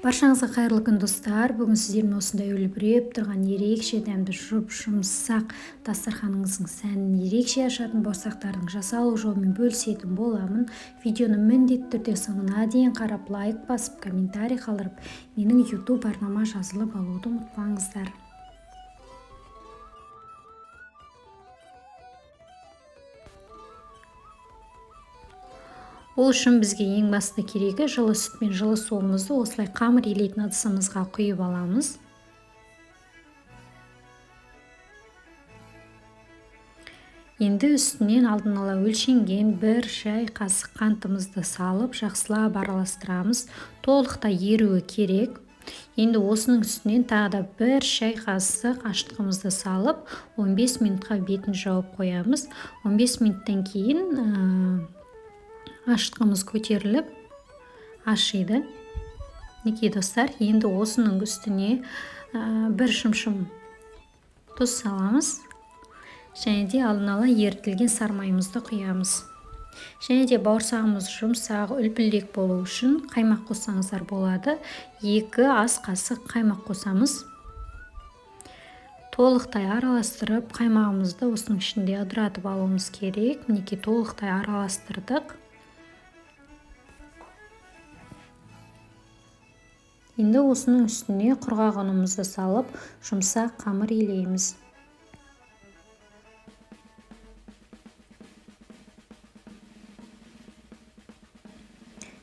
Баршаңызға қайырлы күн, достар! Бүгін сіздермен осындай үлбіреп тұрған ерекше дәмді, жұп-жұмсақ, дастарханыңыздың сәнін ерекше ашатын бауырсақтардың жасалу жолымен бөлісетін боламын. Видеоны міндетті түрде соңына дейін қарап, лайк басып, комментарий қалдырып, менің YouTube арнама жазылып алуды ұмытпаңыздар. Ол үшін бізге ең басты керегі жылы сүт пен жылы суымызды осылай қамыр илейтін ыдысымызға құйып аламыз. Енді үстінен алдын ала өлшенген 1 шай қасық қантымызды салып, жақсылап араластырамыз. Толықтай еруі керек. Енді осының үстінен тағы да 1 шай қасық ашытқымызды салып, 15 минутқа бетін жауып қоямыз. 15 минуттан кейін ашытқымыз көтеріліп ашиды. Мінекей, достар, енді осының үстіне 1 шымшым тұз саламыз және де алдын ала ерітілген сармайымызды құямыз. Және де бауырсағымыз жұмсақ, үлпілдек болу үшін қаймақ қоссаңыздар болады. 2 ас қасық қаймақ қосамыз. Толықтай араластырып, қаймағымызды осының ішінде ыдыратып алуымыз керек. Мінекей, толықтай араластырдық. Енді осының үстіне құрғақ ұнымызды салып, жұмсақ қамыр илейміз.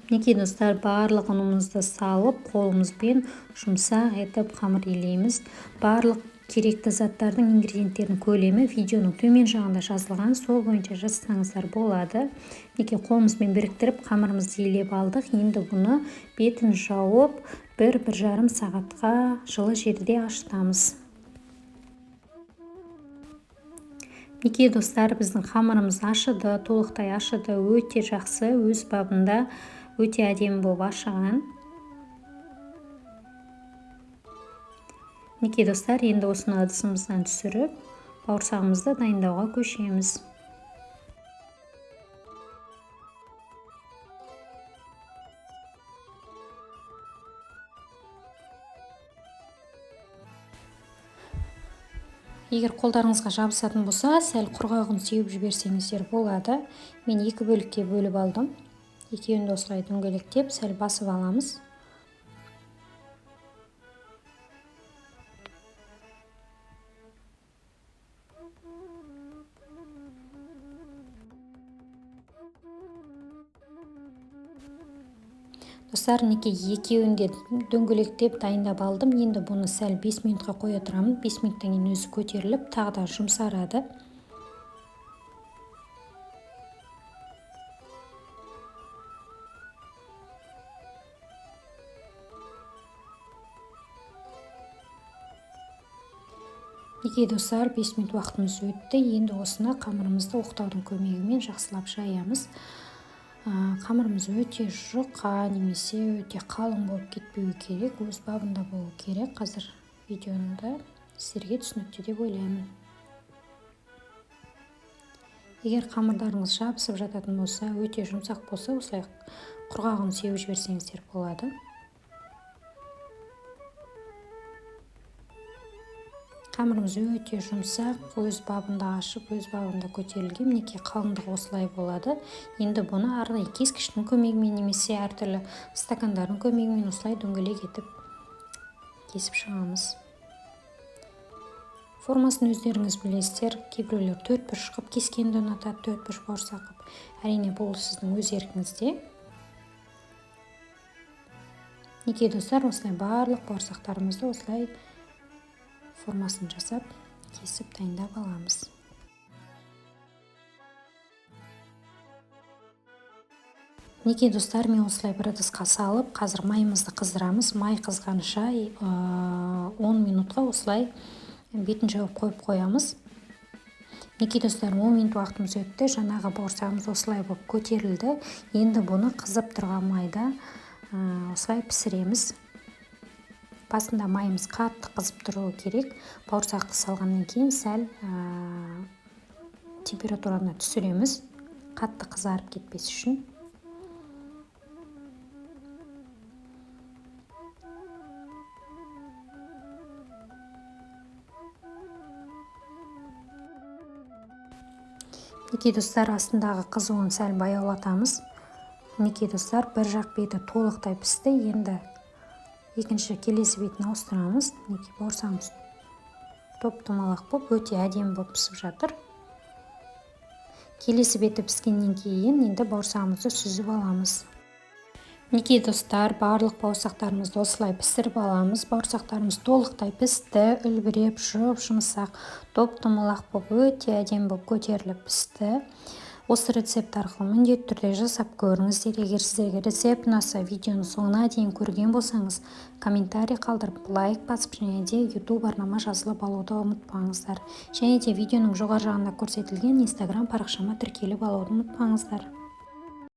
Мінекей, достар, барлық ұнымызды салып, қолымызбен жұмсақ етіп қамыр илейміз. Барлық керекті заттардың, ингредиенттердің көлемі видеоның төмен жағында жазылған, сол бойынша жазсаңыздар болады. Мінекей, қолымызбен біріктіріп қамырымызды илеп алдық. Енді бұны бетін жауып, бір жарым сағатқа жылы жерде ашытамыз. Мінекей, достар, біздің қамырымыз ашыды, толықтай ашыды, өте жақсы, өз бабында өте әдемі болып ашыған. Мінекей, достар, енді осыны ыдысымыздан түсіріп, бауырсағымызды дайындауға көшеміз. Егер қолдарыңызға жабысатын болса, сәл құрғақ ұн сеуіп жіберсеңіздер болады. Мен 2 бөлікке бөліп алдым. Екеуін де осылай дөңгелектеп, сәл басып аламыз. Достар, мінекей, екеуін де дөңгелектеп дайындап алдым. Енді бұны сәл 5 минутқа қоя тұрамын. 5 минуттан кейін өзі көтеріліп, тағы да жұмсарады. Мінекей, достар, 5 минут уақытымыз өтті. Енді осыны қамырымызды оқтаудың көмегімен жақсылап жаямыз. Қамырымыз өте жұқа немесе өте қалың болып кетпеуі керек, өз бабында болу керек. Қазір видеоны да сіздерге түсінікті деп ойлаймын. Егер қамырдарыңыз жабысып жататын болса, өте жұмсақ болса, осылай құрғағын сеуіп жіберсеңіздер болады. Қамырымыз өте жұмсақ, өз бабында ашып, өз бабында көтерілген. Мінекей, қалыңдығы осылай болады. Енді бұны арнайы кескіштің көмегімен немесе әртүрлі стакандардың көмегімен осылай дөңгелек етіп кесіп шығамыз. Формасын өздеріңіз білесіздер. Кейбіреулер төрт бұрыш қылып кескенді ұнатады, төрт бұрыш бауырсақ қылып. Әрине, бұл сіздің өз еркіңізде. Мінекей, достар, осылай барлық бауырсақтарымызды осылай формасын жасап, кесіп дайындап аламыз. Мінекей, достар, мен осылай бір ыдысқа салып, қазір майымызды қыздырамыз. Май қызғанша 10 минутқа осылай бетін жауып қойып қоямыз. Мінекей, достар, 10 минут уақытымыз өтті. Жаңағы бауырсағымыз осылай болып көтерілді. Енді бұны қызып тұрған майда осылай пісіреміз. Басында майымыз қатты қызып тұруы керек. Бауырсақты салғаннан кейін сәл температураны түсіреміз, қатты қызарып кетпес үшін. Мінекей, достар, астындағы қызуын сәл баяулатамыз. Мінекей, достар, бір жақ беті толықтай пісті. Енді екінші, келесі бетін ауыстырамыз. Мінекей, бауырсағымыз топ домалақ болып, өте әдемі болып пісіп жатыр. Келесі беті піскеннен кейін енді бауырсағымызды сүзіп аламыз. Мінекей, достар, барлық бауырсақтарымызды осылай пісіріп аламыз. Бауырсақтарымыз толықтай пісті, үлбіреп, жұп жұмсақ, топ домалақ болып, өте әдемі болып көтеріліп пісті. Осы рецепт арқылы міндетті түрде жасап көріңіздер. Егер сіздерге рецепт ұнаса, видеоның соңына дейін көрген болсаңыз, комментарий қалдырып, лайк басып және де YouTube арнама жазылып алуды ұмытпаңыздар. Және де видеоның жоғары жағында көрсетілген Инстаграм парақшама тіркеліп алуды ұмытпаңыздар.